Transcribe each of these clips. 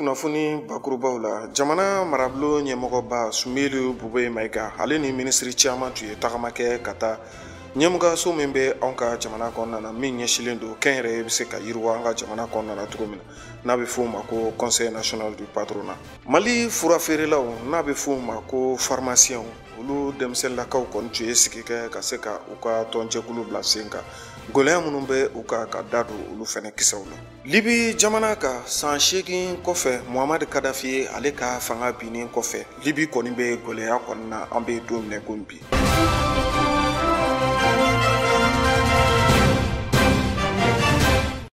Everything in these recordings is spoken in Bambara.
Kunnafoni bakurubaw la, jamana marabulon ɲɛmɔgɔba Soumeylou Boubèye Maïga ale ni minisiri caman tun ye tagama kɛ ka taa ɲɛmɔgɔso min bɛ anw ka jamana kɔnɔna na min ɲɛsinnen don kɛnyɛrɛye bɛ se ka yiriwa an ka jamana kɔnɔna na cogo min na, n'a bɛ f'o ma ko Conseil national du patronat. Mali furafeerelaw n'a bɛ f'o ma ko pharmaciens, olu denmisɛnninlakaw kɔni tun ye sigi kɛ ka se ka u ka tɔnjɛkulu bila sen kan, gɛlɛya minnu bɛ u kan ka da don olu fɛnɛ kisɛw la. Libi jamana kan, san 8 kɔfɛ Muhammad Kadafi ale ka fanga binnen kɔfɛ, Libi kɔni bɛ gɛlɛya kɔni na an bɛ don min na komi bi.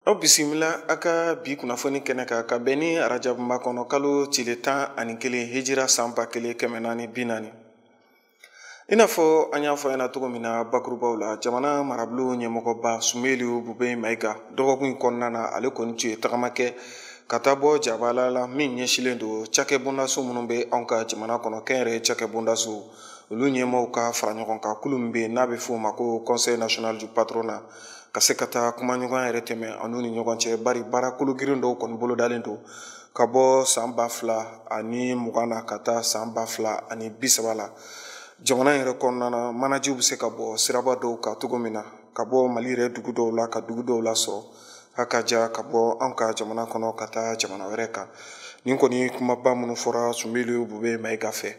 Aw bisimila a ka bi kunnafoni kɛnɛ kan ka bɛn ni arajabu makɔnɔ kalo tile 11 hijira san 1440. I n'a fɔ an y'a fɔ ɲɛna cogo min na bakurubaw la, jamana marabulon ɲɛmɔgɔba Soumeylou Boubèye Maïga dɔgɔkun in kɔnɔna na ale kɔni tun ye tagama kɛ ka taa bɔ jabala la min ɲɛsinnen don cakɛbondaso minnu bɛ anw ka jamana kɔnɔ, kɛnyɛrɛye cakɛbondaso olu ɲɛmaaw ka fara ɲɔgɔn kan kulu min bɛ yen n'a bɛ f'o ma ko Conseil national du patronat, ka se ka taa kumaɲɔgɔnya yɛrɛ tɛmɛ an n'u ni ɲɔgɔn cɛ, bari baara kologirin dɔw kɔni bolodalen don ka bɔ san 2020 na ka taa san 2030 la. Jamana yɛrɛ kɔnɔna na, manajiw bɛ se ka bɔ siraba dɔw kan cogo min na, ka bɔ Mali yɛrɛ dugu dɔw la ka dugu dɔw lasɔrɔ, a ka ja ka bɔ anw ka jamana kɔnɔ ka taa jamana wɛrɛ kan. Nin kɔni kumaba minnu fɔra Soumeylou Boubèye Maïga fɛ,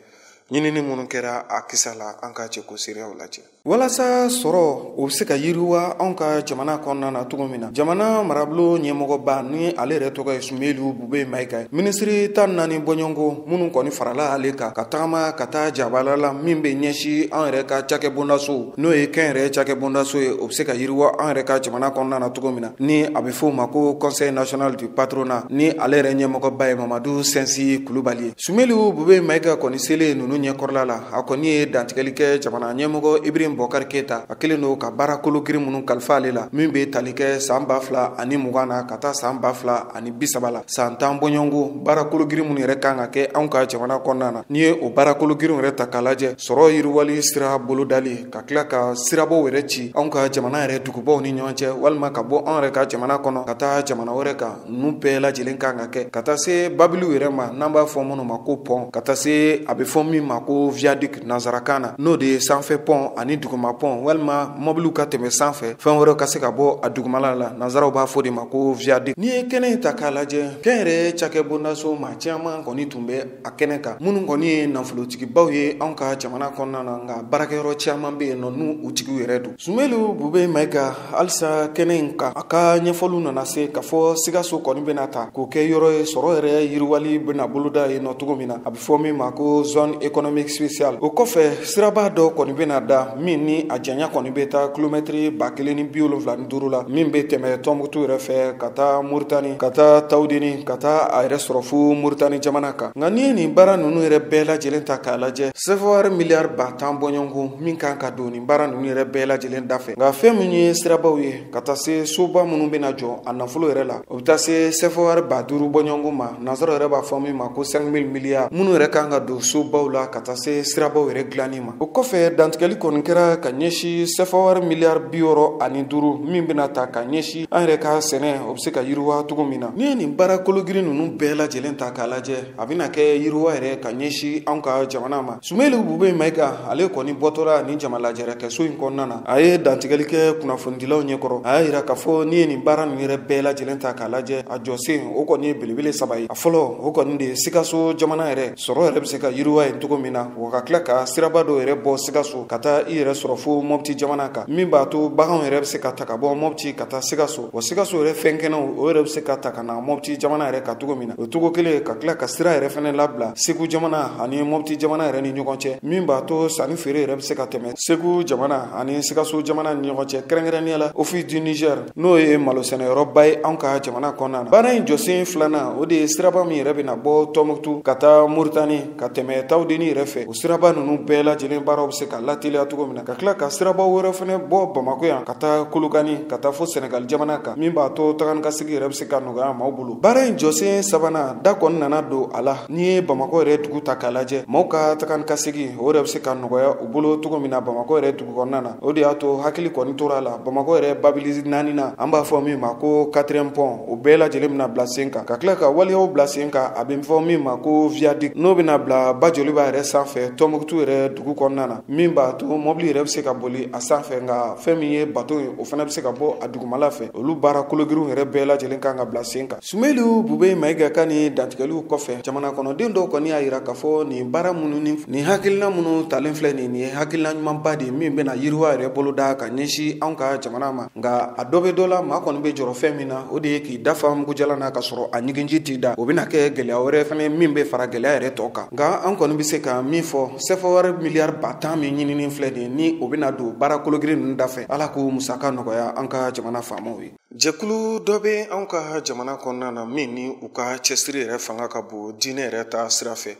ɲinini minnu kɛra a kisa la, an ka jɛ k'o seereyaw lajɛ. Walasa sɔrɔ o bɛ se ka yiriwa anw ka jamana kɔnɔna na cogo min na, jamana marabulon ɲɛmɔgɔba ni ale yɛrɛ tɔgɔ ye Soumeylou Boubèye Maïga ye, minisiri 14 bɔɲɔgɔnko minnu kɔni farala ale kan ka tagama ka taa jabala la min bɛ ɲɛsin an yɛrɛ ka cakɛbondaso, n'o ye kɛnyɛrɛye cakɛbondaso ye, o bɛ se ka yiriwa an yɛrɛ ka jamana kɔnɔna na cogo min na, ni a bɛ f'o ma ko Conseil national du patronat, ni ale yɛrɛ ɲɛmɔgɔba ye Mamadu Sɛnsi Kulubali ye. Soumeylou Boubèye Maïga kɔni selen ninnu ɲɛkɔrɔla la, a kɔni ye dantigɛli kɛ jamana ɲɛmɔgɔ Ibrahim Boubacar Keita, a kɛlen don ka baara kologirin minnu kalifa ale la min bɛ tali kɛ san 2020 na ka taa san 2030 la, san 10 bɔɲɔgɔnko baara kologirin minnu yɛrɛ kan ka kɛ anw ka jamana kɔnɔna na. N'i ye o baara kologirinw yɛrɛ ta k'a lajɛ, sɔrɔ yiriwali sira bolodali, ka tila ka sirabaw yɛrɛ ci anw ka jamana yɛrɛ dugubaw ni ɲɔgɔn cɛ, walima ka bɔ anw yɛrɛ ka jamana kɔnɔ ka taa jamana wɛrɛ kan, ninnu bɛɛ lajɛlen kan ka kɛ, ka taa se babiliw yɛrɛ ma n'an b'a fɔ minnu ma ko pɔn, ka taa se a bɛ fɔ min ma ko viaduc nanzarakan na, n'o de ye sanfɛ pɔn ani duguma pɔn, walima mɔbiliw ka tɛmɛ sanfɛ fɛn wɛrɛw ka se ka bɔ a dugumala la, nanzaraw b'a fɔ de ma ko viaduc. N'i ye kɛnɛ in ta k'a lajɛ, kɛnyɛrɛye cakɛbondaso maa caman kɔni tun bɛ a kɛnɛ kan, minnu kɔni ye nafolotigibaw ye anw ka jamana kɔnɔna na, nka baarakɛyɔrɔ caman bɛ yen nɔ n'u u tigiw yɛrɛ don. Soumeylou Boubèye Maïga halisa kɛnɛ in kan, a ka ɲɛfɔliw nana se k'a fɔ Sikaso kɔni bɛna ta k'o kɛ yɔrɔ ye sɔrɔ yɛrɛ yiriwali bɛna boloda yen nɔ cogo min na, a bɛ fɔ min ma ko zone économique spéciale. O kɔfɛ siraba dɔ kɔni bɛna da min ni a janya kɔni bɛ taa kilomɛtiri 1075 la, min bɛ tɛmɛ Tɔnbukutu yɛrɛ fɛ ka taa Moritani, ka taa Tawudeni, ka taa a yɛrɛ sɔrɔ fo Moritani jamana kan. Nka n'i ye nin baara ninnu yɛrɛ bɛɛ lajɛlen ta k'a lajɛ, CFA miliyari 10,000 bɔɲɔgɔnko min kan ka don nin baara ninnu yɛrɛ bɛɛ lajɛlen da fɛ. Nka fɛn min ye sirabaw ye ka taa se soba minnu bɛna jɔ a nafolo yɛrɛ la, o bɛ taa se CFA 5,000 bɔɲɔgɔnko ma, nanzaraw yɛrɛ b'a fɔ min ma ko 5000 miliyari, minnu yɛrɛ kan ka don sobaw la ka taa se sirabaw yɛrɛ dilanni ma. O kɔfɛ dantigɛli kɔni kɛra ka ɲɛsin CFA miliyari 65 min bɛna ta ka ɲɛsin an yɛrɛ ka sɛnɛ, o bɛ se ka yiriwa cogo min na. N'i ye nin baara kologirin ninnu bɛɛ lajɛlen ta k'a lajɛ, a bɛna kɛ yiriwa yɛrɛ ka ɲɛsin anw ka jamana ma. Soumeylou Boubèye Maïga ale kɔni bɔtɔla nin jama lajɛrɛkɛso in kɔnɔna na, a ye dantigɛli kɛ kunnafonidilaw ɲɛkɔrɔ. A y'a yira k'a fɔ n'i ye nin baara ninnu yɛrɛ bɛɛ lajɛlen ta k'a lajɛ, a jɔsen o kɔni ye belebele 3 ye. A fɔlɔ o kɔni de ye Sikaso jamana yɛrɛ sɔrɔ yɛrɛ bɛ se ka yiriwa yen cogo min na, wa ka tila ka siraba dɔw yɛrɛ bɔ Sikaso ka taa i yɛrɛ sɔrɔ fo Mɔpti jamana kan, min b'a to baganw yɛrɛ bɛ se ka ta ka bɔ Mɔpti ka taa Sikaso, wa Sikaso yɛrɛ fɛnkɛnɛw o yɛrɛ bɛ se ka ta ka na Mɔpti jamana yɛrɛ kan cogo min na. O cogo kelen ka tila ka sira yɛrɛ fɛnɛ labila Segu jamana ani Mɔpti jamana yɛrɛ ni ɲɔgɔn cɛ, min b'a to sanni feere yɛrɛ bɛ se ka tɛmɛ Segu jamana ani Sikaso jamana ni ɲɔgɔn cɛ, kɛrɛnkɛrɛnnenya la Office du Niger, n'o ye malo sɛnɛyɔrɔba ye anw ka jamana kɔnɔna na. Baara in jɔsen filanan o de ye siraba min yɛrɛ bɛna bɔ Tɔnbukutu ka taa Moritani ka tɛmɛ Tawudeni denni yɛrɛ fɛ, o siraba ninnu bɛɛ lajɛlen baaraw bɛ se ka lateliya cogo min na, ka tila ka sirabaw wɛrɛ fana bɔ Bamakɔ yan ka taa Kolokani, ka taa fo Senegal jamana kan, min b'a to taga ni ka segin yɛrɛ bɛ se ka nɔgɔya maaw bolo. Baara in jɔsen sabanan da kɔni nana don a la. N'i ye Bamakɔ yɛrɛ dugu ta k'a lajɛ, maaw ka taga ni ka segin o yɛrɛ bɛ se ka nɔgɔya u bolo cogo min na Bamakɔ yɛrɛ dugu kɔnɔna na. O de y'a to hakili kɔni tora a la. Bamakɔ yɛrɛ babilisi naani na, an b'a fɔ min ma ko quatrième pont, o bɛɛ lajɛlen bɛna bila sen kan, ka tila ka waleyaw bila sen kan, a bɛ fɔ min ma ko viaduc, n'o bɛna bila Bajoliba yɛrɛ sanfɛ Tɔnbukutu yɛrɛ dugu kɔnɔna na, min b'a to mɔbili yɛrɛ bɛ se ka boli a sanfɛ, nka fɛn min ye bato ye, o fana bɛ se ka bɔ a dugumala fɛ. Olu baara kologirinw yɛrɛ bɛɛ lajɛlen kan ka bila sen kan. Sumelu Bube Mayiga ka nin dantigɛliw kɔfɛ, jamana kɔnɔden dɔw kɔni y'a jira k'a fɔ nin baara minnu ni nin hakilina minnu talen filɛ nin ye hakilina ɲumanba de ye min bɛna yiriwa yɛrɛ boloda ka ɲɛsin anw ka jamana ma. Nka a dɔ bɛ dɔ la, maa kɔni bɛ jɔrɔ fɛn min na, o de ye k'i dafa mugujalan na ka sɔrɔ a ɲiginji t'i da. O bɛna kɛ gɛlɛya wɛrɛ fana min bɛ fara gɛlɛya yɛrɛ tɔ kan. Nka an kɔni bɛ se ka min fɔ, sefa wari miliyari 10 000 min ɲinini filɛ nin ye, ni o bɛna don baara kologirin ninnu da fɛ, Ala k'o musaka nɔgɔya an ka jamana faamaw ye. Jɛkulu dɔ bɛ anw ka jamana kɔnɔna na min ni u ka cɛsiri yɛrɛ fanga ka bon diinɛ yɛrɛ ta sira fɛ.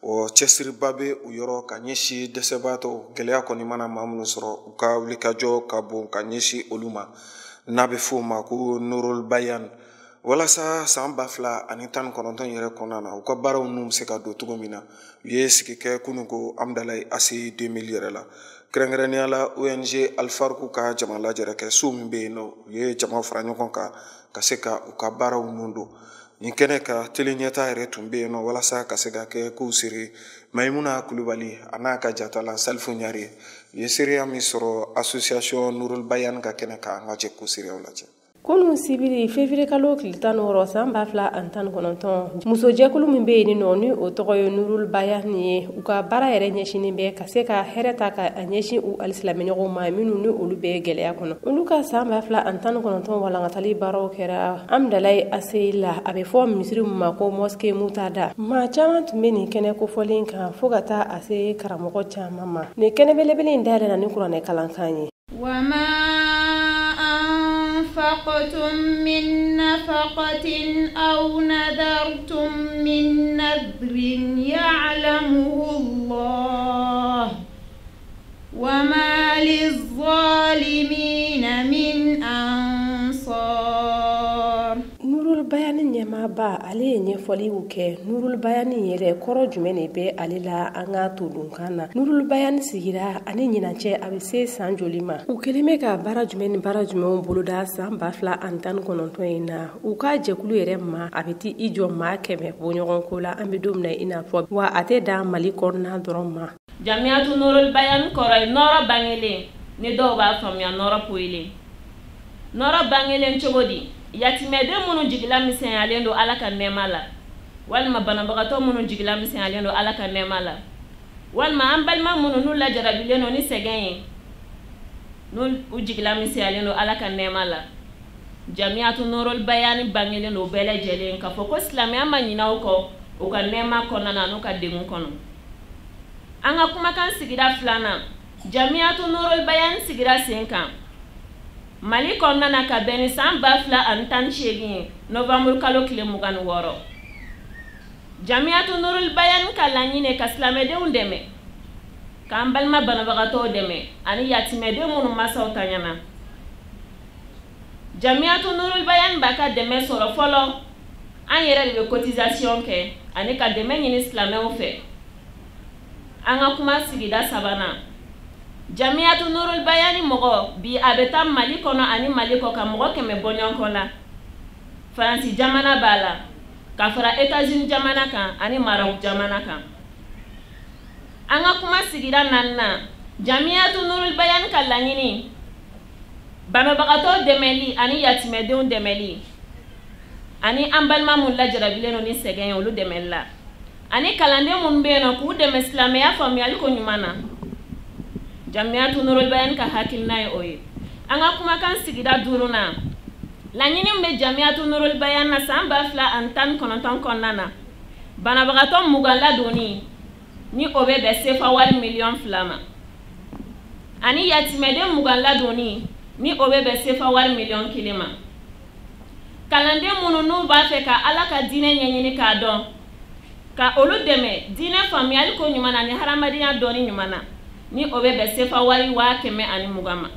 O cɛsiriba bɛ u yɔrɔ ka ɲɛsin dɛsɛbaatɔw, gɛlɛya kɔni mana maa minnu sɔrɔ, u ka wulikajɔ ka bon ka ɲɛsin olu ma, n'a bɛ f'o ma ko Nurul Bayan. Walasa san 2019 yɛrɛ kɔnɔna na, u ka baaraw ninnu bɛ se ka don cogo min na, u ye sigi kɛ kunun ko Amudalayi ACI 2000 yɛrɛ la. Kɛrɛnkɛrɛnnenya la ONG Alfarku ka jama lajɛrɛ kɛ so min bɛ yen nɔ, u ye jama fara ɲɔgɔn kan ka se ka u ka baaraw ninnu don. Nin kɛnɛ ka tele ɲɛta yɛrɛ tun bɛ yen nɔ walasa ka se ka kɛ kow seere. Mayimuna Kulubali a n'a ka jatala Salifu Ɲare u ye seereya min sɔrɔ association Nurul Bayan ka kɛnɛ kan, an ka jɛ k'o seereyaw lajɛ. Kunun sibiri février kalo tile 16 san 2019, musojɛkulu min bɛ yen nɔ ni o tɔgɔ ye Nurul Bayan ye, u ka baara yɛrɛ ɲɛsinnen bɛ ka se ka hɛrɛ ta ka a ɲɛsin u alisilamɛɲɔgɔnw ma minnu ni olu bɛ gɛlɛya kɔnɔ. Olu ka san 2019 walankatali baaraw kɛra Amudalayi ACI la, a bɛ fɔ misiri min ma ko mosquée Mutada. Maa caman tun bɛ nin kɛnɛ kofɔlen kan fo ka taa a se karamɔgɔ caman ma. Nin kɛnɛ belebele in dayɛlɛnna ni kuranɛ kalankan ye. أنفقتم من نفقة أو نذرتم من نذر يعلمه الله وما للظالمين من أنصار. Nurul Bayani ɲɛmaaba ale ye ɲɛfɔliw kɛ. Nurul Bayani yɛrɛ kɔrɔ jumɛn de bɛ ale la an ka todunkan na? Nurul Bayani sigira ani ɲinan cɛ a bɛ se san joli ma? U kɛlen bɛ ka baara jumɛn ni baara jumɛnw boloda san 2019 in na? U ka jɛkulu yɛrɛ ma a bɛ t'i jɔ maa 100 bɔ ɲɔgɔn ko la an bɛ don min na i n'a fɔ, wa a tɛ dan Mali kɔnɔna dɔrɔn ma. Jamiyatu Nurul Bayani kɔrɔ ye nɔrɔ bangelen, ni dɔw b'a faamuya nɔrɔ poyilen. Nɔrɔ bangelen cogo di? Yatimɛden minnu jigila misɛnyalen don Ala ka nɛɛma la, walima banabagatɔ minnu jigila misɛnyalen don Ala ka nɛɛma la, walima an balima minnu n'u lajarabilen don ni sɛgɛn ye, n'u u jigila misɛnyalen don Ala ka nɛɛma la. Jamiyatu Nurul Bayani bangelen don bɛɛ lajɛlen k'a fɔ ko silamɛya ma ɲinɛ u kɔ u ka nɛɛma kɔnɔna na n'u ka degun kɔnɔ. An ka kumakan sigida filanan, Jamiyatu Nurul Bayani sigira sen kan Mali kɔnɔna na ka bɛn ni san 2018 ye, novembre kalo tile 26. Jamiyatu Nurul Bayani ka laɲini ka silamɛdenw dɛmɛ, k'an balima banabagatɔw dɛmɛ ani yatimɛden minnu masaw tanyana. Jamiyatu Nurul Bayani b'a ka dɛmɛ sɔrɔ fɔlɔ, an yɛrɛ de bɛ cotisation kɛ ani ka dɛmɛ ɲini silamɛw fɛ. An ka kuma sigida sabanan, Jamiyatu Nurul Bayani mɔgɔ bi a bɛ taa Mali kɔnɔ ani Mali kɔ ka mɔgɔ 100 bɔ ɲɔgɔn la. Faransi jamana b'a la, ka fara États-Unis jamana kan ani Maroc jamana kan. An ka kuma sigida naaninan, Jamiyatu Nurul Bayani ka laɲini banabagatɔ dɛmɛli ani yatimɛdenw dɛmɛli ani an balima minnu lajarabilen don ni sɛgɛn ye olu dɛmɛli la, ani kalanden minnu bɛ yen nɔ k'u dɛmɛ silamɛya faamuyali ko ɲuman na. Jamiyatu Nurul Bayani ka hakilina ye o ye. An ka kumakan sigida duurunan, laɲini min bɛ Jamiyatu Nurul Bayani na san 2019 kɔnɔna na, banabagatɔ 20 ladonni ni o bɛ bɛn sefa wari 2 miliyɔn ma, ani yatimɛden 20 ladonni ni o bɛ bɛn sefa wari 1 miliyɔn ma. Kalanden minnu n'u b'a fɛ ka Ala ka diinɛ ɲɛɲini k'a dɔn, Ka olu dɛmɛ diinɛ faamuyali ko ɲuman na ni hadamadenya dɔnni ɲuman na, ni o bɛ bɛn sefa wari 120 ma.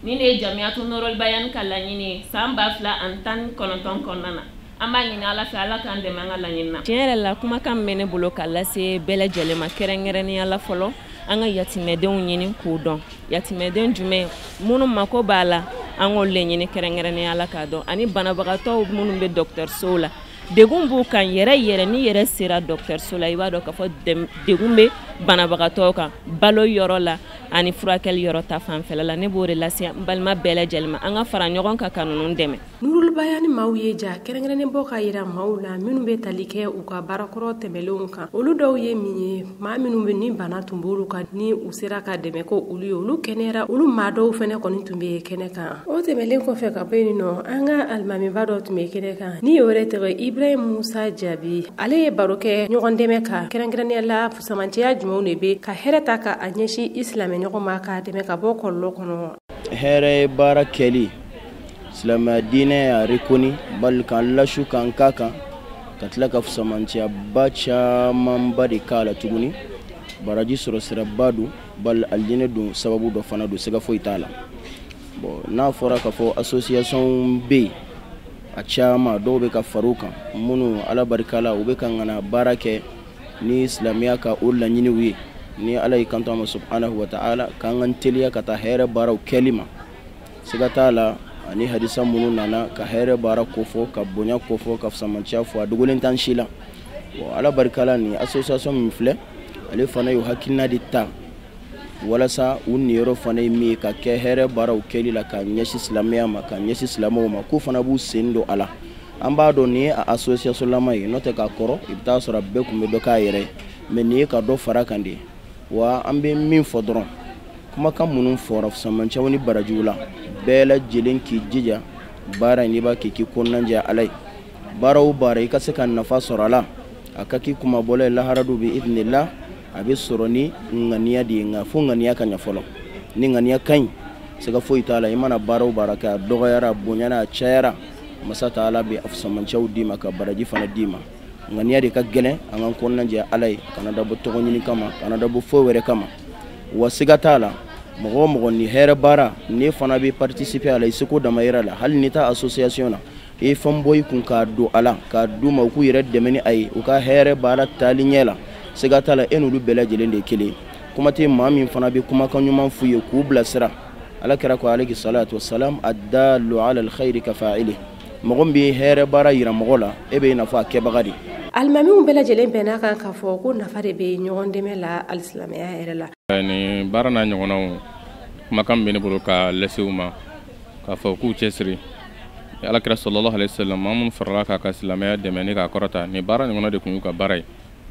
Nin de ye Jamiyatu Nurul Bayan ka laɲini ye san 2019 kɔnɔna na. An b'a ɲini Ala fɛ, Ala k'an dɛmɛ an ka laɲini na. Tiɲɛ yɛrɛ la, kumakan min bɛ ne bolo ka lase bɛɛ lajɛlen ma, kɛrɛnkɛrɛnnenya la fɔlɔ, an ka yatimɛdenw ɲini k'u dɔn. Yatimɛden jumɛn minnu mako b'a la, an k'olu le ɲini kɛrɛnkɛrɛnnenya la k'a dɔn, ani banabagatɔw minnu bɛ dɔgɔtɔrɔsow la. Degun b'u kan yɛrɛ yɛrɛ. N'i yɛrɛ sera dɔgɔtɔrɔso la, i b'a dɔn k'a fɔ degun bɛ banabagatɔw kan balo yɔrɔ la ani furakɛli yɔrɔ ta fanfɛla la. Ne b'o de lase n balima bɛɛ lajɛlen ma, an ka fara ɲɔgɔn kan ka ninnu dɛmɛ. Nurul Bayani maaw ye ja kɛrɛnkɛrɛnnen bɔ ka yira maaw la minnu bɛ tali kɛ u ka baarakɔrɔ tɛmɛlenw kan. Olu dɔw ye min ye, maa minnu bɛ ni bana tun b'olu kan, ni u sera ka dɛmɛ ko olu ye, olu kɛnɛyara. Olu maa dɔw fɛnɛ kɔni tun bɛ kɛnɛ kan. O tɛmɛlen kɔfɛ ka bɔ yen nɔ, an ka alimamiba dɔ tun bɛ kɛnɛ kan, ni o yɛrɛ tɔgɔ Ibrahim Musa Jaabi. Ale ye baro kɛ ɲɔgɔn dɛmɛ kan, kɛrɛnkɛrɛnnenya la fusamancɛya jumɛnw de bɛ ka hɛrɛ ta ka a ɲɛsin i silamɛ ɲɔgɔn ma k'a dɛmɛ ka bɔ kɔlɔlɔ kɔnɔ. Hɛrɛ ye baara kɛli, silamɛya diinɛ y'a reconnu, bali k'an lasu k'an k'a kan, ka tila ka fusamancɛyaba camanba de k'a la tuguni. Baraji sɔrɔ siraba don, bali alijinɛ don sababu dɔ fana don, siga foyi t'a la. Bon, n'a fɔra k'a fɔ association bɛ yen, a caman dɔw bɛ ka far'u kan, minnu Ala barika la u bɛ ka ŋana baara kɛ ni silamɛya ka o laɲiniw ye. Ni Ala y'i kanto a ma subhanahu wa ta'ala k'an ka teliya ka taa hɛrɛ baaraw kɛli ma, siga t'a la. Ani hadisa minnu nana ka hɛrɛ baara kofɔ, ka bonya kofɔ, ka fusamanciya fɔ, a dogolen t'an si la. Bon, Ala barika la, nin association min filɛ, ale fana y'o hakilina de ta walasa u niyɔrɔ fana ye min ye ka kɛ hɛrɛ baaraw kɛli la, ka ɲɛsin silamɛya ma, ka ɲɛsin silamɛw ma, k'u fana b'u sen don a la. An b'a dɔn nin ye a association lama ye, n'o tɛ k'a kɔrɔ i bɛ taa sɔrɔ a bɛɛ tun bɛ dɔ k'a yɛrɛ ye, mais nin ye ka dɔ fara kan de. Wa an bɛ min fɔ dɔrɔn, kumakan minnu fɔra fusamanciyaw ni barajiw la, bɛɛ lajɛlen k'i jija baara in, n'i b'a kɛ k'i kɔnɔnajɛ Ala ye. Baara o baara i ka se ka nafa sɔrɔ a la, a ka k'i kumabɔla ye lahara don bi idinila, a bɛ sɔrɔ ni ŋaniya de ye. Nka fo ŋaniya ka ɲɛ fɔlɔ. Ni ŋaniya ka ɲi, siga foyi t'a la, i mana baara o baara kɛ, a dɔgɔyara, a bonyana, a cayara, masa taala bɛ a fusamanciyaw d'i ma, ka baraji fana d'i ma. Ŋaniya de ka gɛlɛn, an k'an kɔnɔnajɛ Ala ye, kana dabɔ tɔgɔ ɲini kama, kana dabɔ foyi wɛrɛ kama. Wa siga t'a la, mɔgɔ o mɔgɔ ni hɛrɛ baara n'e fana bɛ participer a la i seko damayira la, hali n'i t'a association na, i ye fɛn bɔ i kun k'a don a la, k'a d'u ma u k'u yɛrɛ dɛmɛ ni a ye, u ka hɛrɛ baara taali ɲɛ la, siga t'a la e n'olu bɛɛ lajɛlen de ye kelen. Kuma tɛ maa min fana bɛ kumakan ɲuman f'u ye k'u bilasira. Ala kɛra ko alayhi salatu wasalam, addalu ala alkhayri ka fa'ili, mɔgɔ min bɛ hɛrɛ baara yira mɔgɔ la, e bɛ i n'a fɔ a kɛbaga de. Alimamiw bɛɛ lajɛlen bɛn'a kan k'a fɔ ko nafa de bɛ ɲɔgɔn dɛmɛ la alisilamɛya yɛrɛ la. Nin baara n'a ɲɔgɔnnaw, kumakan bɛ ne bolo ka lase u ma k'a fɔ k'u cɛsiri. Ala kira sallallahu alayhi wa sallam, maa minnu farala k'a ka silamɛya dɛmɛ ni k'a kɔrɔta, nin baara ɲɔgɔnna de tun y'u ka baara ye.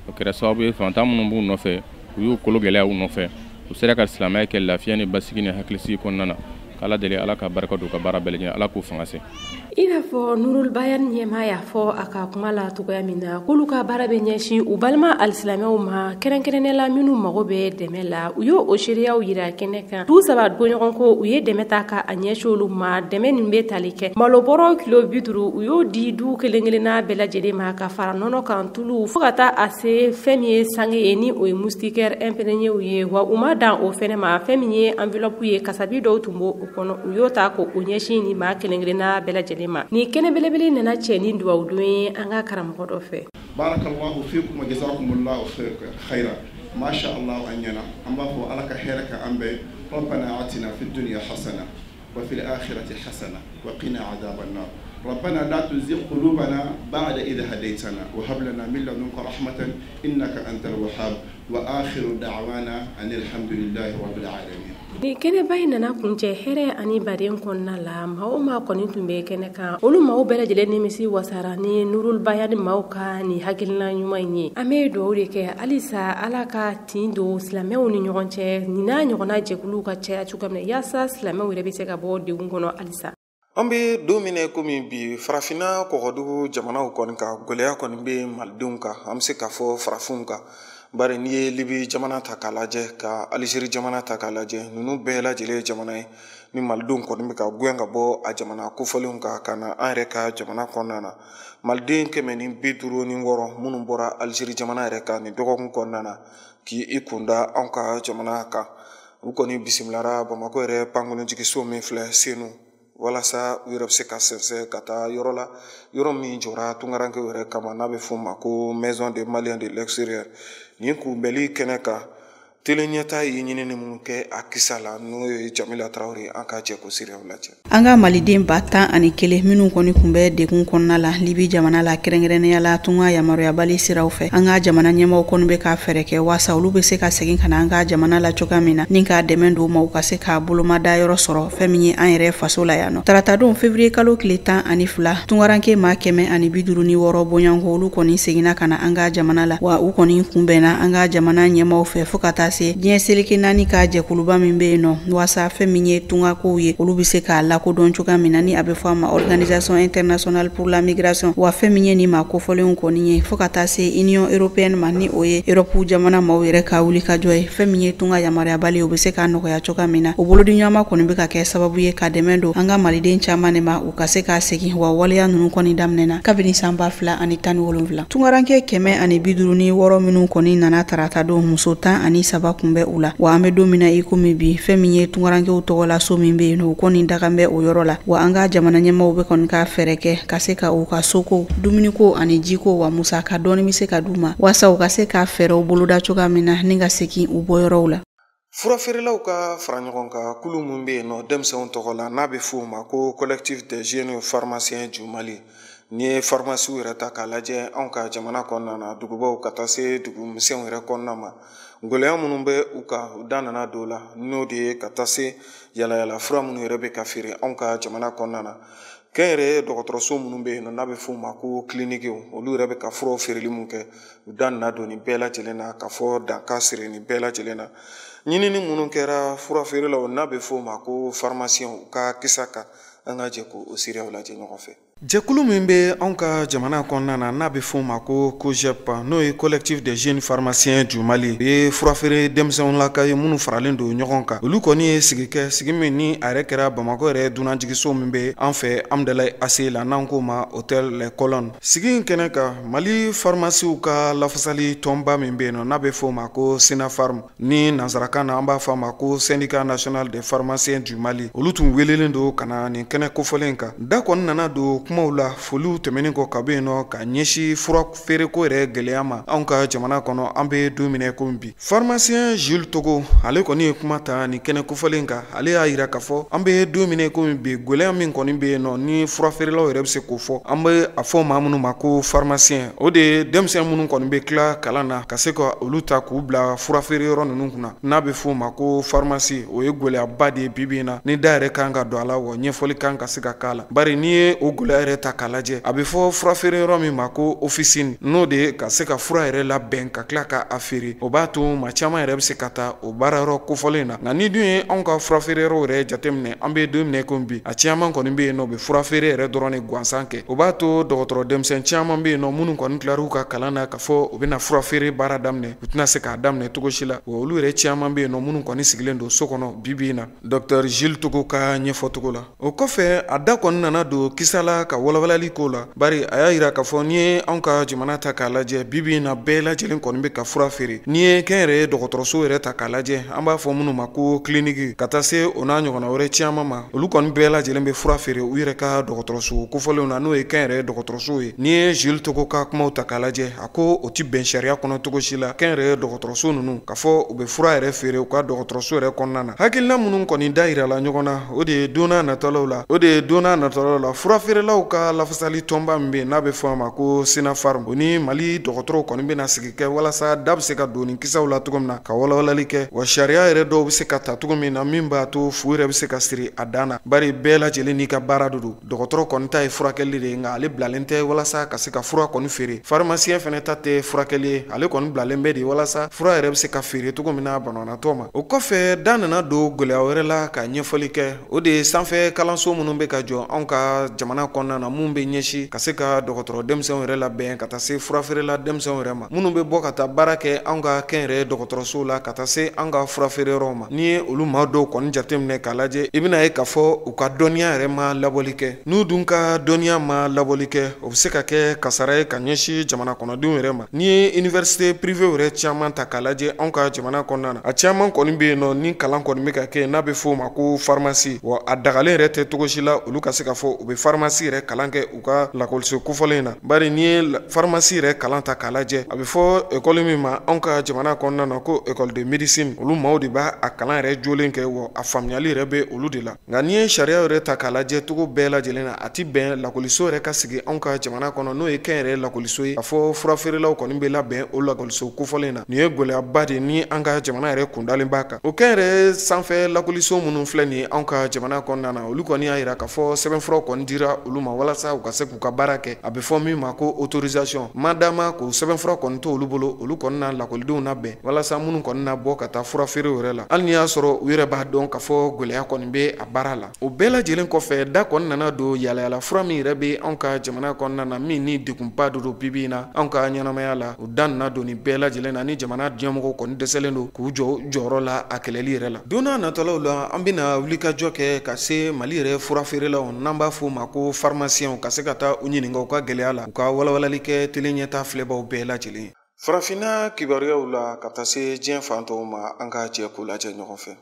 O kɛra sababu ye fantan minnu b'u nɔfɛ, u y'u kolo gɛlɛya u nɔfɛ, u sera ka silamɛya kɛ lafiya ni basigi ni hakilisigi kɔnɔna na. K'Ala deli, Ala ka barika don u ka baara bɛɛ lajɛlen, Ala k'u fanga se. I n'a fɔ Nurul Bayan ɲɛmaa y'a fɔ a ka kuma la cogoya min na, k'olu ka baara bɛ ɲɛsin u balima alisilamɛw ma, kɛrɛnkɛrɛnnenya la minnu mago bɛ dɛmɛ la. U y'o o seereyaw yira kɛnɛ kan. Du saba bɔɲɔgɔn ko u ye dɛmɛ ta ka a ɲɛsin olu ma. Dɛmɛ nin bɛ tali kɛ malobɔrɔ kilo 50, u y'o di du kelen kelenna bɛɛ lajɛlen ma, ka fara nɔnɔ kan, tulu, fo ka taa a se fɛn min ye sange ye, ni o ye moustiquaire imprégné ye. Wa u ma dan o fɛnɛ ma, fɛn min ye enveloppe ye, kasabi dɔw tun b'o kɔnɔ, u y'o ta k'o ɲɛsin nin maa kelen kelenna bɛɛ lajɛlen ma. Nin kɛnɛ belebele nana cɛ ni duwawu don ye an ka karamɔgɔ dɔ fɛ. Barakallahu fikum wa jazakumullahu khaira. Masha Allah, an ɲɛna, an b'a fɔ Ala ka hɛrɛ kɛ an bɛɛ. Rabbana atina fid dunya hasana wa fil akhirati hasana wa qina adhaban nar. ربنا لا تزغ قلوبنا بعد إذ هديتنا وهب لنا من لدنك رحمة إنك أنت الوهاب وآخر دعوانا أن الحمد لله رب العالمين. Ni kɛnɛba in nana kuncɛ hɛrɛ ani baden kɔnɔna la, maa o maa kɔni tun bɛ kɛnɛ kan, olu maaw bɛɛ lajɛlen nimisi wasara ni Nurul Bayan maaw ka nin hakilina ɲuman in ye. An bɛ dugawu de kɛ halisa Ala ka tin don silamɛw ni ɲɔgɔn cɛ, nin n'a ɲɔgɔnna jɛkuluw ka caya cogoya min na, yaasa silamɛw yɛrɛ bɛ se ka bɔ degun kɔnɔ halisa. An bɛ don min na komi bi, farafinna kɔgɔdugu jamanaw kɔni ka gɛlɛya kɔni bɛ malidenw kan, an bɛ se k'a fɔ farafinw kan. Bari n'i ye Libi jamana ta k'a lajɛ, ka Alizeri jamana ta k'a lajɛ, ninnu bɛɛ lajɛlen ye jamana ye ni malidenw kɔni bɛ ka gɛn ka bɔ a jamana kofɔlenw kan ka na an yɛrɛ ka jamana kɔnɔna na. Maliden 156 minnu bɔra Alizeri jamana yɛrɛ kan nin dɔgɔkun kɔnɔna na k'i kunda anw ka jamana kan, u kɔni bisimilara Bamakɔ yɛrɛ pankurunjigiso min filɛ Senu, walasa u yɛrɛ bɛ se ka sɛnsɛn ka taa yɔrɔ la, yɔrɔ min jɔra tunkarankew yɛrɛ kama n'a bɛ f'o ma ko Maison des Maliens de l'extérieur. Nin kunbɛli kɛnɛ kan, tele ɲɛta ye ɲinini mun kɛ a kisa la, n'o ye Jamila Tarawele, an ka jɛ ko seerew lajɛ. An ka maliden 11,000 minnu kɔni tun bɛ degun kɔnɔna la Libi jamana la, kɛrɛnkɛrɛnnenya la tunga yamaruyabali siraw fɛ, an ka jamana ɲɛmaaw kɔni bɛ ka fɛɛrɛ kɛ waasa olu bɛ se ka segin ka na an ka jamana la cogoya min na, ni k'a dɛmɛ don ma u ka se k'a bolomada yɔrɔ sɔrɔ fɛn min ye an yɛrɛ faso la yan nɔ. Taratadon février kalo tile 12, tunkaranke maa 156 bɔɲɔgɔnko olu kɔni seginna ka na an ka jamana la, wa u kɔni kunbɛnna an ka jamana ɲɛmaaw fɛ fo ka taa se diɲɛ seleke naani ka jɛkuluba min bɛ yen nɔ, waasa fɛn min ye tungakow ye olu bɛ se k'a lakodɔn cogoya min na, ni a bɛ fɔ a ma Organisation internationale pour la migration. Wa fɛn min ye nin maa kofɔlenw kɔni ye, fo ka taa se Union européenne ma, ni o ye Europe jamana maaw yɛrɛ ka wuli ka jɔ ye, fɛn min ye tunga yamaruyabali o bɛ se k'a nɔgɔya cogoya min na. O bolodiɲɔgɔnma kɔni bɛ ka kɛ sababu ye ka dɛmɛ don an ka maliden caman de ma u ka se k'a segin. Wa waleya ninnu kɔni daminɛna kabini san 2017. Tunkaranke 156 minnu kɔni nana tarata don, muso 13 kun bɛ u la. Wa an bɛ don min na i komi bi, fɛn min ye tunkarankew tɔgɔ la so min bɛ yen nɔ, o kɔni dagan bɛ o yɔrɔ la. Wa an ka jamana ɲɛmaaw bɛ kɔni ka fɛɛrɛ kɛ ka se ka u ka soko, dumuniko ani jiko, wa musaka dɔɔni bɛ se ka d'u ma waasa u ka se ka fɛɛrɛw boloda cogoya min na ni ka segin u bɔyɔrɔw la. Furafeerelaw ka fara ɲɔgɔn kan kulu min bɛ yen nɔ denmisɛnw tɔgɔ la, n'a bɛ f'o ma ko Collectif des jeunes pharmaciens du Mali. N'i ye pharmacie yɛrɛ ta k'a lajɛ anw ka jamana kɔnɔna na, dugubaw ka taa se dugu misɛnw yɛrɛ kɔnɔna ma, gɛlɛya minnu bɛ u kan, u da nana don o la, n'o de ye ka taa se yalayala fura minnu yɛrɛ bɛ ka feere anw ka jamana kɔnɔna na. Kɛnyɛrɛye dɔgɔtɔrɔso minnu bɛ yen nɔ n'a bɛ f'o ma ko kilinikiw, olu yɛrɛ bɛ ka furaw feereli mun kɛ, u da nana don nin bɛɛ lajɛlen na ka fɔ dan ka siri nin bɛɛ lajɛlen na. Ɲinini minnu kɛra fura feerelaw n'a bɛ f'o ma ko pharmaciens u ka kisa kan, an ka jɛ k'o seerew lajɛ ɲɔgɔn fɛ. Jɛkulu min bɛ anw ka jamana kɔnɔna na n'a bɛ f'o ma ko COJEP, n'o ye Collectif des jeunes pharmaciens du Mali, o ye furafeere denmisɛnw laka ye minnu faralen don ɲɔgɔn kan. Olu kɔni ye sigi kɛ, sigi min ni a yɛrɛ kɛra Bamakɔ yɛrɛ dunanjiginso min bɛ an fɛ Amudalayi ACI la, n'an k'o ma Hôtel Les Colonnes. Sigi in kɛnɛ kan, Mali pharmaciens ka lafasali tɔnba min bɛ yen nɔ n'a bɛ f'o ma ko SYNAPHARM, ni nansarakan na an b'a fɔ a ma ko Syndicat national des pharmaciens du Mali, olu tun welelen don ka na nin kɛnɛ kofɔlen kan. Da kɔni nana don kumaw la foliw tɛmɛnen kɔ ka bɔ yen nɔ ka ɲɛsin fura feereko yɛrɛ gɛlɛya ma anw ka jamana kɔnɔ an bɛ don min na komi bi. Pharmacien Jules Togo, ale kɔni ye kuma ta nin kɛnɛ kofɔlen kan. Ale y'a yira k'a fɔ an bɛ don min na komi bi, gɛlɛya min kɔni bɛ yen nɔ ni fura feerelaw yɛrɛ bɛ se k'o fɔ, an bɛ a fɔ maa minnu ma ko pharmacien, o de ye denmisɛn minnu kɔni bɛ tila kalan na ka se ka olu ta k'u bila fura feere yɔrɔ ninnu kunna n'a bɛ f'o ma ko pharmacie. O ye gɛlɛyaba de ye bi bi in na, ni da yɛrɛ kan ka don a la, wa ɲɛfɔli kan ka se ka k'a la. Bari n'i ye o gɛlɛya yɛrɛ ta k'a lajɛ, a bɛ fɔ furafeere yɔrɔ min ma ko officine, n'o de ye ka se ka fura yɛrɛ labɛn ka tila k'a feere, o b'a to maa caman yɛrɛ bɛ se ka taa o baara yɔrɔ kofɔlen na. Nka ni dun ye anw ka furafeere yɔrɔw yɛrɛ jateminɛ, an bɛ don min na komi bi, a caman kɔni bɛ yen nɔ u bɛ furafeere yɛrɛ dɔrɔn de gansan kɛ. O b'a to dɔgɔtɔrɔ denmisɛn caman bɛ yen nɔ minnu kɔni tilar'u ka kalan na k'a fɔ u bɛna furafeere baara daminɛ, u tɛna se k'a daminɛ cogo si la. Wa olu yɛrɛ caman bɛ yen nɔ minnu kɔni sigilen don so kɔnɔ bi bi in na. Docteur Jules Togo ka ɲɛfɔcogo la. O kɔfɛ, a da kɔni nana don kisa la ka walawalali k'o la, bari a y'a yira k'a fɔ n'i ye anw ka jamana ta k'a lajɛ bi bi in na, bɛɛ lajɛlen kɔni bɛ ka fura feere. N'i ye kɛnyɛrɛye dɔgɔtɔrɔso yɛrɛ ta k'a lajɛ, an b'a fɔ minnu ma ko kiliniki, ka taa se o n'a ɲɔgɔnna wɛrɛ caman ma, olu kɔni bɛɛ lajɛlen bɛ fura feere u yɛrɛ ka dɔgɔtɔrɔso kofɔlenw na, n'o ye kɛnyɛrɛye dɔgɔtɔrɔso ye. N'i ye Jules Togo ka kumaw ta k'a lajɛ, a ko o ti bɛn sariya kɔnɔ cogo si la, kɛnyɛrɛye dɔgɔtɔrɔso ninnu k'a fɔ u bɛ fura yɛrɛ feere u ka dɔgɔtɔrɔso yɛrɛ kɔnɔna na. Hakilina minnu kɔni da yirala ɲɔgɔn na, o de ye don n'a nataw la fura feerelaw ka lafasali tɔnba min bɛ yen n'a bɛ fɔ a ma ko SYNAPHARM, o ni Mali dɔgɔtɔrɔw kɔni bɛna sigi kɛ walasa da bɛ se ka don nin kisaw la cogo min na ka walawalali kɛ, wa sariya yɛrɛ dɔw bɛ se ka ta cogo min na min b'a to fu yɛrɛ bɛ se ka siri a dan na. Bari bɛɛ lajɛlen n'i ka baara de don. Dɔgɔtɔrɔ kɔni ta ye furakɛli de ye, nka ale bilalen tɛ walasa ka se ka fura kɔni feere. Pharmacien fɛnɛ ta tɛ furakɛli ye, ale kɔni bilalen bɛ de walasa fura yɛrɛ bɛ se ka feere cogo min na banabaatɔ ma. O kɔfɛ, da nana don gɛlɛya wɛrɛ la ka ɲɛfɔli kɛ, o de ye sanfɛ kalanso minnu bɛ ka jɔ anw ka jamana kɔnɔna kɔnɔna na mun bɛ ɲɛsin ka se ka dɔgɔtɔrɔ denmisɛnw yɛrɛ labɛn ka taa se furafeerela denmisɛnw yɛrɛ ma minnu bɛ bɔ ka taa baara kɛ anw ka kɛnyɛrɛye dɔgɔtɔrɔsow la ka taa se an ka furafeereyɔrɔw ma. N'i ye olu maa dɔw kɔni jateminɛ k'a lajɛ, i bɛna ye k'a fɔ u ka dɔnniya yɛrɛ ma labɔli kɛ. N'u dun ka dɔnniya ma labɔli kɛ, o bɛ se ka kɛ kasara ye ka ɲɛsin jamana kɔnɔdenw yɛrɛ ma. N'i ye université privée yɛrɛ caman ta k'a lajɛ anw ka jamana kɔnɔna na, a caman kɔni bɛ yen nɔ ni kalan kɔni bɛ ka kɛ n'a bɛ f'o ma ko pharmacie. Wa a dagalen yɛrɛ tɛ cogo si la olu ka se ka fɔ u bɛ pharmacie yɛrɛ kalan kɛ u ka lakɔliso kofɔlen in na. Bari n'i ye pharmacie yɛrɛ kalan ta k'a lajɛ, a bɛ fɔ école min ma anw ka jamana kɔnɔna na ko école de médecine, olu maaw de b'a a kalan yɛrɛ jolen kɛ, wa a faamuyali yɛrɛ bɛ olu de la. Nka n'i ye sariya yɛrɛ ta k'a lajɛ cogo bɛɛ lajɛlen na, a ti bɛn lakɔliso yɛrɛ ka sigi anw ka jamana kɔnɔ n'o ye kɛnyɛrɛye lakɔliso ye, a fɔ furafeerelaw kɔni bɛ labɛn o lakɔliso kofɔlen na. Nin ye gɛlɛyaba de ni an ka jamana yɛrɛ kundalen b'a kan. O kɛnyɛrɛye sanfɛ lakɔliso minnu filɛ nin ye anw ka jamana kɔnɔna na, olu kɔni y'a yira k'a fɔ sɛbɛnfuraw kɔni dira olu ma walasa u ka se k'u ka baara kɛ. A bɛ fɔ min ma ko autorisation. Madama k'o sɛbɛnfura kɔni to olu bolo, olu kɔni na lakɔlidenw labɛn walasa minnu kɔni na bɔ ka taa furafeere yɛrɛ la, hali n'i y'a sɔrɔ u yɛrɛ b'a dɔn k'a fɔ gɛlɛya kɔni bɛ a baara la. O bɛɛ lajɛlen kɔfɛ, da kɔni nana don yalayala fura min yɛrɛ bɛ anw ka jamana kɔnɔna na min ni degunba dɔ don bibi in na anw ka ɲɛnamaya la. O da nana don nin bɛɛ lajɛlen na ni jamana diɲɛmɔgɔw kɔni dɛsɛlen don k'u jɔ jɔyɔrɔ la a kɛlɛli yɛrɛ la. Don n'a nataw la, an bɛna wulikajɔ kɛ ka se Mali yɛrɛ furafeerelaw n'an b'a f'o ma ko pharmaciens, ka se ka taa u ɲininka u ka gɛlɛya la, u ka walawalali kɛ tele ɲɛta filɛbaw bɛɛ lajɛlen. Farafinna kibaruyaw la ka taa se diɲɛ fan tɔw ma, an ka jɛ k'u lajɛ ɲɔgɔn fɛ.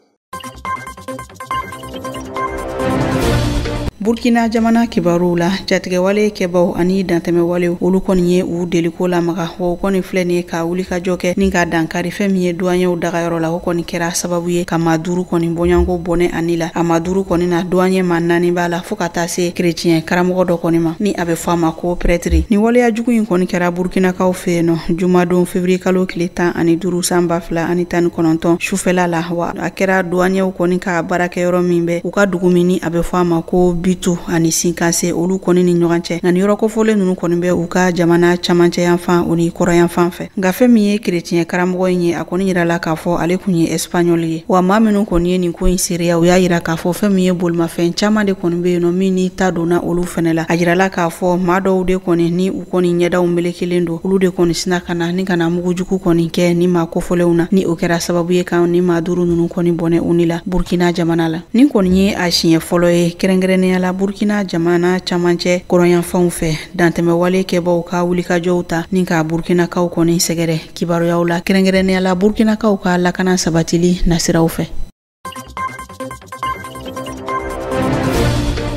Burkina jamana kibaruw la, jatigɛwale kɛbaw ani dantɛmɛwalew olu kɔni ye u deliko lamaga, wa u kɔni filɛ nin ye ka wulikajɔ kɛ ni ka dankari fɛn min ye duwanyew dagayɔrɔ la. O kɔni kɛra sababu ye ka maa 5 kɔni bɔɲɔgɔnko bɔnɛ ani la. A maa 5 kɔni na, duwanye maa 4 b'a la fo ka taa se kereciyɛn karamɔgɔ dɔ kɔni ma ni a bɛ fɔ a ma ko prêtre. Ni waleya jugu in kɔni kɛra Burkinakaw fɛ yen nɔ jumadon février kalo tile 15 san 2019 sufɛla la. Wa a kɛra duwanyew kɔni ka baarakɛyɔrɔ min bɛ u ka dugu min ni a bɛ fɔ a ma ko Bitu ani Sinkase, olu kɔni ni ɲɔgɔn cɛ. Nka nin yɔrɔ kofɔlen ninnu kɔni bɛ u ka jamana camancɛ yanfan o ni kɔrɔyanfan fɛ. Nka fɛn min ye kereciyɛn karamɔgɔ in ye, a kɔni yirala k'a fɔ ale kun ye espagnol ye. Wa maa minnu kɔni ye nin ko in seereya, u y'a yira k'a fɔ fɛn min ye bolimafɛn caman de kɔni bɛ yen nɔ min ni ta donna olu fɛnɛ la. A yirala k'a fɔ maa dɔw de kɔni ni u kɔni ɲɛdaw melekelen don, olu de kɔni sina ka na ni ka na mugujugu kɔni kɛ ni maa kofɔlenw na, ni o kɛra sababu ye kan ni maa 5 ninnu kɔni bɔnɛ u ni la Burkina jamana la. Nin kɔni ye a siɲɛ fɔlɔ ye kɛrɛnkɛrɛnnenya la Burkina jamana camancɛ kɔrɔnyanfanw fɛ dantɛmɛwale kɛbaw ka wulikajɔw ta ni ka Burkinakaw kɔni sɛgɛrɛ kibaruyaw la, kɛrɛnkɛrɛnnenya la Burkinakaw ka lakana sabatili nasiraw fɛ.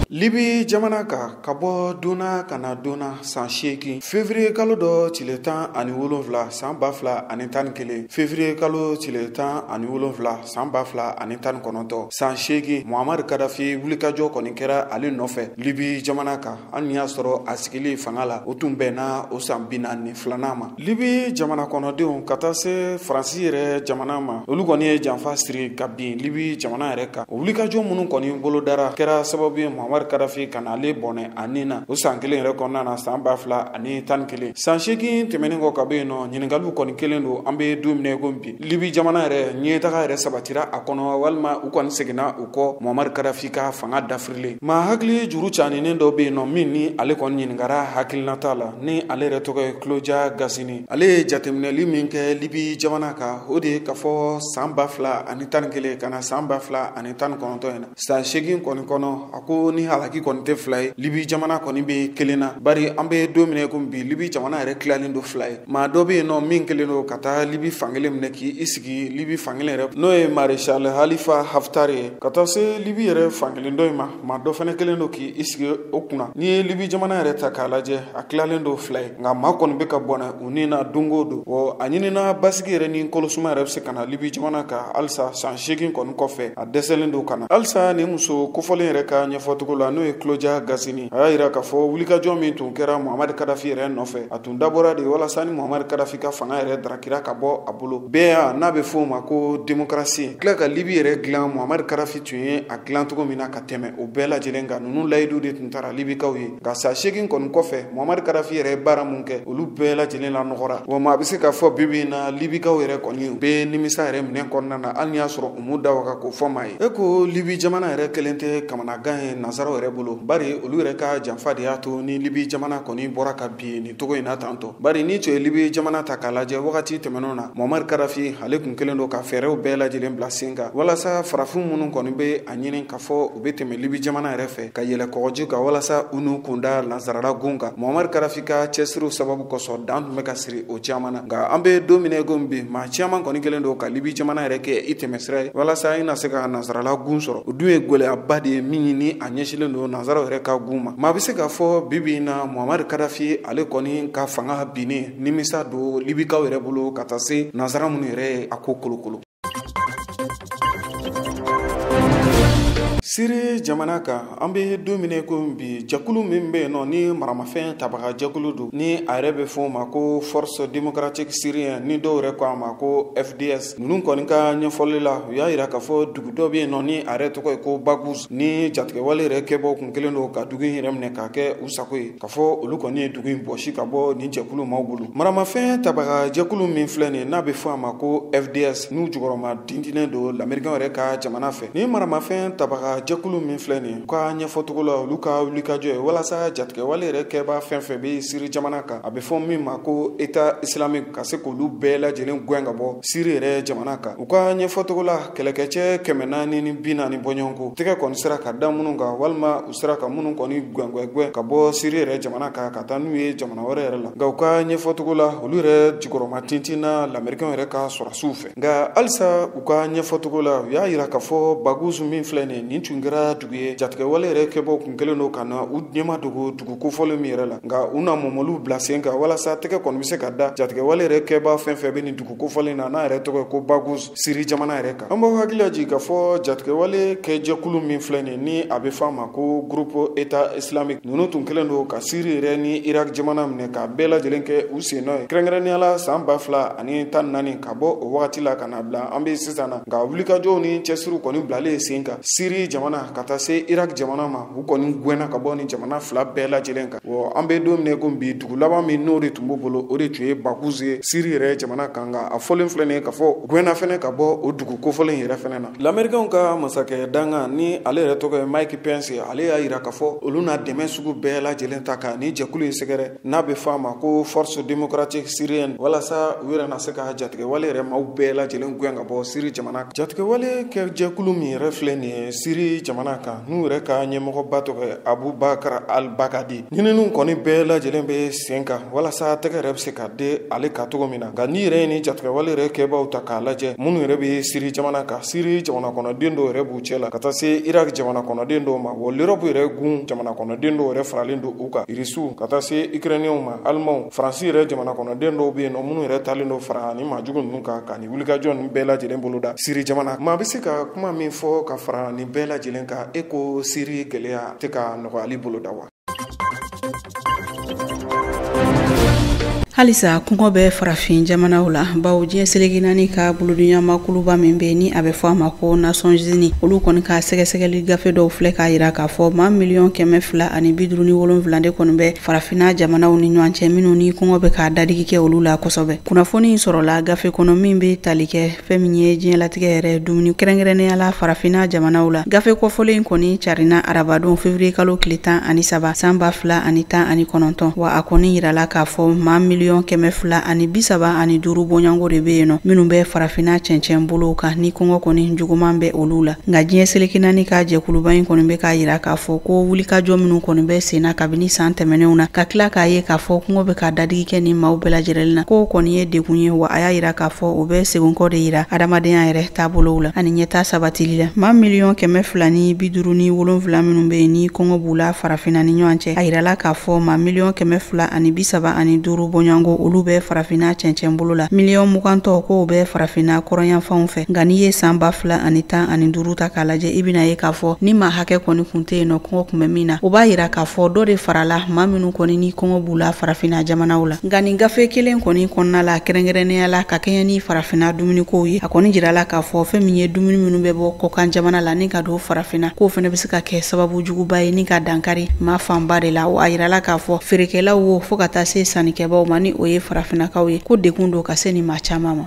Libi jamana kan, ka bɔ donna ka na donna san 8 février kalo dɔ tile 17 san 2011, février kalo tile 17 san 2019, san 8 Muammar Kadhafi wulikajɔ kɔni kɛra ale nɔfɛ Libi jamana kan. Hali n'i y'a sɔrɔ a sigili fanga la o tun bɛnna o san 42nan ma. Libi jamana kɔnɔdenw ka taa se Faransi yɛrɛ jamana ma, olu kɔni ye janfa siri ka bin Libi jamana yɛrɛ kan. O wulikajɔ minnu kɔni bolodara kɛra sababu ye Muammar Kadhafi ka n'ale bɔnɛ a nin na o san kelen yɛrɛ kɔnɔna na san 2011. San 8 tɛmɛnen kɔ ka bɔ yen nɔ, ɲininkaliw kɔni kelen don an bɛ don min na i ko bi. Libi jamana yɛrɛ ɲɛtaga yɛrɛ sabatira a kɔnɔ walima u kɔni seginna u kɔ Muammar Kadhafi ka fanga dafirilen. Maa hakili juru caninen dɔ bɛ yen nɔ min ni ale kɔni ɲininkara hakilinata la, ni ale yɛrɛ tɔgɔ ye Claudia Gassini. Ale ye jateminɛli min kɛ Libi jamana kan, o de ye k'a fɔ san 2011 ka na san 2019 in na, san 8 kɔni kɔnɔ, a ko ni halaki kɔni tɛ fila ye, Libi jamana kɔni bɛ kelen na. Bari an bɛ don min na komi bi, Libi jamana yɛrɛ tilalen don fila ye. Maa dɔ bɛ yen nɔ min kelen don ka taa Libi fankelen minɛ k'i sigi Libi fankelen yɛrɛ, n'o ye Maréchal Khalifa Haftar ye, ka taa se Libi yɛrɛ fankelen dɔ in ma, maa dɔ fana kelen don k'i sigi o kunna. N'i ye Libi jamana yɛrɛ ta k'a lajɛ, a tilalen don fila ye, nka maa kɔni bɛ ka bɔnɛ u ni na don o don. Wa a ɲinina basigi yɛrɛ ni kolosuma yɛrɛ bɛ se ka na Libi jamana kan halisa san 8 kɔni kɔfɛ, a dɛsɛlen don ka na halisa. Nin muso kofɔlen yɛrɛ ka ɲɛfɔcogo la, n'o ye Claudia Gassini, a y'a yira k'a fɔ wulikajɔ min tun kɛra Muammar Kadhafi yɛrɛ nɔfɛ, a tun dabɔra de walasa ni Muammar Kadhafi ka fanga yɛrɛ darakira ka bɔ a bolo. Bɛɛ n'a bɛ f'o ma ko démocratie, tila ka Libi yɛrɛ dilan Muammar Kadhafi tun ye a dilan cogo min na ka tɛmɛ o bɛɛ lajɛlen kan, ninnu layidu de tun taara Libikaw ye. Nka san 8 kɔni kɔfɛ, Muammar Kadhafi yɛrɛ ye baara mun kɛ, olu bɛɛ lajɛlen la nɔgɔra. Wa maa bɛ se k'a fɔ bi bi in na, Libikaw yɛrɛ kɔni bɛ nimisa yɛrɛ minɛn kɔnɔna na, hali n'i y'a sɔrɔ u m'u da waga k'o fɔ maa ye. E ko Libi jamana yɛrɛ kelen tɛ kamanagan ye nansaraw nansaraw yɛrɛ bolo, bari olu yɛrɛ ka janfa de y'a to ni Libi jamana kɔni bɔra ka bin nin cogo in na tantɔ. Bari ni tun ye Libi jamana ta k'a lajɛ wagati tɛmɛnenw na, Muammar Kadhafi ale tun kɛlen don ka fɛɛrɛw bɛɛ lajɛlen bila sen kan walasa farafin minnu kɔni bɛ a ɲini k'a fɔ u bɛ tɛmɛ Libi jamana yɛrɛ fɛ ka yɛlɛ kɔgɔji kan walasa u n'u kunda nansarala gun kan. Muammar Kadhafi ka cɛsiriw sababu kosɔn dan tun bɛ ka siri o caman na, nka an bɛ don min na i komi bi, maa caman kɔni kɛlen don ka Libi jamana yɛrɛ kɛ i tɛmɛsira ye walasa i na se ka nansarala gun sɔrɔ. O dun ye gɛlɛyaba de ye min ni a ɲɛsinlen don nansaraw yɛrɛ ka gun ma. Maa bɛ se k'a fɔ bi bi in na Muammar Kadhafi ale kɔni ka fanga binnen nimisa don Libikaw yɛrɛ bolo ka taa se nansara minnu yɛrɛ ye a ko kolokolo. Siri jamana kan, an bɛ don min na i komi bi, jɛkulu min bɛ yen nɔ ni maramafɛn tabaga jɛkulu don, ni a yɛrɛ bɛ fɔ o ma ko Force démocratique syrienne, ni dɔw yɛrɛ ko a ma ko FDS, ninnu kɔni ka ɲɛfɔli la, u y'a yira k'a fɔ dugu dɔ bɛ yen nɔ ni a yɛrɛ tɔgɔ ye ko Baghouz, ni jatigɛwale yɛrɛ kɛbaaw kun kɛlen don ka dugu in yɛrɛ minɛ k'a kɛ u sago ye, k'a fɔ olu kɔni ye dugu in bɔsi ka bɔ nin jɛkulu maaw bolo. Maramafɛn tabaga jɛkulu min filɛ nin ye n'a bɛ fɔ a ma ko FDS, n'u jukɔrɔma dindinen don lamɛrikɛnw yɛrɛ ka jamana fɛ, ni maramafɛn tabaga jɛkulu min filɛ nin ye, u ka ɲɛfɔcogo la, olu ka wulikajɔ ye walasa jatigɛwale yɛrɛ kɛbaa fɛn fɛn bɛ Siri jamana kan, a bɛ fɔ min ma ko État islamique, ka se k'olu bɛɛ lajɛlen gɛn ka bɔ Siri yɛrɛ jamana kan. U ka ɲɛfɔcogo la, kɛlɛkɛcɛ 440 bɔɲɔgɔnko tɛgɛ kɔni sera ka da minnu kan, walima u sera ka minnu kɔni gɛngɛgɛn ka bɔ Siri yɛrɛ jamana kan ka taa n'u ye jamana wɛrɛ yɛrɛ la. Nka u ka ɲɛfɔcogo la, olu yɛrɛ jukɔrɔma tintinna lamɛrikɛnw yɛrɛ ka sɔrɔdasiw fɛ. Nka halisa u ka ɲɛfɔcogo la, u y'a yira k'a fɔ Baghouz min filɛ nin ye, nin tun kɛra dugu ye jatigɛwale yɛrɛ kɛbaaw kun kɛlen don ka na u ɲɛma dogo dugu kofɔlen min yɛrɛ la, nka u na mɔmɔliw bila sen kan walasa tɛgɛ kɔni bɛ se ka da jatigɛwale yɛrɛ kɛbaa fɛn fɛn bɛ nin dugu kofɔlen na n'a yɛrɛ tɔgɔ ye ko Baghouz Siri jamana yɛrɛ kan. An b'aw hakili lajigin k'a fɔ jatigɛwale kɛ jɛkulu min filɛ nin ni a bɛ fɔ a ma ko groupe État islamique, ninnu tun kɛlen don ka Siri yɛrɛ ni Irak jamana minɛ k'a bɛɛ lajɛlen kɛ u sen nɔ ye, kɛrɛnkɛrɛnnenya la san 2014 ka bɔ o wagati la ka na bila an bɛ sisan na. Nka wulikajɔw ni cɛsiriw kɔni bilalen sen kan Siri jamana ka taa se Irak jamana ma, u kɔni gɛnna ka bɔ ni jamana fila bɛɛ lajɛlen kan. Wa an bɛ don min na i komi bi, dugu laban min n'o de tun b'u bolo, o de tun ye Baghouz ye Siri yɛrɛ jamana kan. Nka a fɔlen filɛ nin ye k'a fɔ gɛnna fɛnɛ ka bɔ o dugu kofɔlen yɛrɛ fɛnɛ na. Lamɛrikɛnw ka masakɛ dangan ni ale yɛrɛ tɔgɔ ye Mike Pence, ale y'a yira k'a fɔ olu na dɛmɛ sugu bɛɛ lajɛlen ta ka ni jɛkulu in sɛgɛrɛ n'a bɛ fɔ a ma ko Force démocratique syrienne, walasa u yɛrɛ na se ka jatigɛwale yɛrɛ maaw bɛɛ lajɛlen gɛn ka bɔ Siri jamana kan. Jatigɛwale kɛ jɛkulu min yɛrɛ filɛ nin ye Siri jamana kan, n'u yɛrɛ ka ɲɛmɔgɔba tɔgɔ ye Abu Bakr al-Baghdadi, ɲininiw kɔni bɛɛ lajɛlen bɛ sen kan walasa tɛgɛ yɛrɛ bɛ se ka di ale kan cogo min na. Nka n'i yɛrɛ ye ni jatigɛwale yɛrɛ kɛbaaw ta k'a lajɛ, minnu yɛrɛ bɛ Siri jamana kan, Siri jamana kɔnɔden dɔw yɛrɛ b'u cɛ la ka taa se Irak jamana kɔnɔden dɔw ma, wa l'Europe yɛrɛ gun jamana kɔnɔden dɔw yɛrɛ faralen don u kan, Irisiw ka taa se Ukrainiens ma, Alimanw, Faransi yɛrɛ jamana kɔnɔden dɔw bɛ yen nɔ minnu yɛrɛ talen don fara ni maajugu ninnu kan ka nin wulikajɔ ninnu bɛɛ lajɛlen boloda Siri jamana. Maa bɛ se ka kuma min fɔ ka fara nin bɛɛ lajɛlen kan, e ko Siri gɛlɛya tɛ ka nɔgɔyali boloda wa? Halisa kɔngɔ bɛ farafin jamanaw la, bawo diɲɛ seleke naani ka bolodiɲɔgɔnma kuluba min bɛ ni a bɛ fɔ a ma ko Nations Unies, olu kɔni ka sɛgɛsɛgɛli gafe dɔw filɛ k'a yira k'a fɔ maa 257 miliyɔn de kɔni bɛ farafinna jamanaw ni ɲɔgɔn cɛ minnu ni kɔngɔ bɛ ka dadigi kɛ olu la kosɛbɛ. Kunnafoni in sɔrɔla gafe kɔnɔ min bɛ tali kɛ fɛn min ye diɲɛlatigɛ yɛrɛ dumuni, kɛrɛnkɛrɛnnenya la farafinna jamanaw la. Gafe kɔfɔlen in kɔni carinna arabadon février kalo tile 13 san 2019. Wa a kɔni yirala k'a fɔ maa 235 miliyɔn bɔɲɔgɔnko de bɛ yen nɔ minnu bɛ farafinna cɛncɛn bolow kan ni kɔngɔ kɔni juguman bɛ olu la. Nka diɲɛ seleke naani ka jɛkuluba in kɔni bɛ k'a yira k'a fɔ ko wulikajɔ minnu kɔni bɛ sen na kabini san tɛmɛnenw na, ka tila k'a ye k'a fɔ kɔngɔ bɛ ka dadigi kɛ ni maaw bɛɛ lajɛlen na, k'o kɔni ye degun ye. Wa a y'a yira k'a fɔ o bɛ segin kɔ de yira adamadenya yɛrɛ taabolow la ani ɲɛta sabatili la. Maa 257 miliyɔn minnu bɛ yen ni kɔngɔ b'u la farafinna ni ɲɔgɔn cɛ, a yirala k'a fɔ maa 235 miliyɔn bɔɲɔgɔnko olu bɛ farafinna cɛncɛn bolo la, 20 miliyɔn tɔ k'o bɛ farafinna kɔrɔnyanfanw fɛ. Nka n'i ye san 2015 ta k'a lajɛ, i bɛna ye k'a fɔ ni maa hakɛ kɔni kun tɛ yen nɔ kɔngɔ kun bɛ min na, o b'a yira k'a fɔ dɔ de farala maa minnu kɔni ni kɔngɔ b'u la farafinna jamanaw la. Nka nin gafe kelen kɔni kɔnɔna la, kɛrɛnkɛrɛnnenya la ka kɛɲɛ ni farafinna dumunikow ye, a kɔni jirala k'a fɔ fɛn min ye dumuni minnu bɛ bɔ kɔkan jamana la ni ka don farafinna, k'o fana bɛ se ka kɛ sababu juguba ye ni ka dankari maa fanba de la. A yirala k'a fɔ feerekɛlaw wo, fo ka taa se sannikɛbaaw ma, ni o ye farafinnakaw ye, ko degun don ka se nin maa caman ma.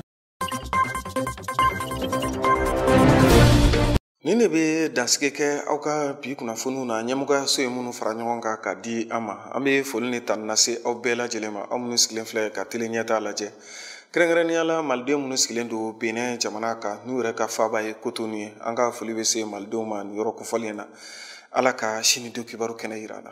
Nin de bɛ dansigi kɛ aw ka bi kunnafoniw na ɲɛmɔgɔyaso ye minnu fara ɲɔgɔn kan ka di an ma. An bɛ foli ni tanu lase aw bɛɛ lajɛlen ma, aw minnu sigilen filɛ ka tele ɲɛtaa lajɛ, kɛrɛnkɛrɛnnenya la maliden minnu sigilen don Benin jamana kan n'u yɛrɛ ka faaba ye Kotonu ye. An ka foli bɛ se malidenw ma nin yɔrɔ kofɔlen na. Ala ka sini don kibaru kɛnɛ yira an na.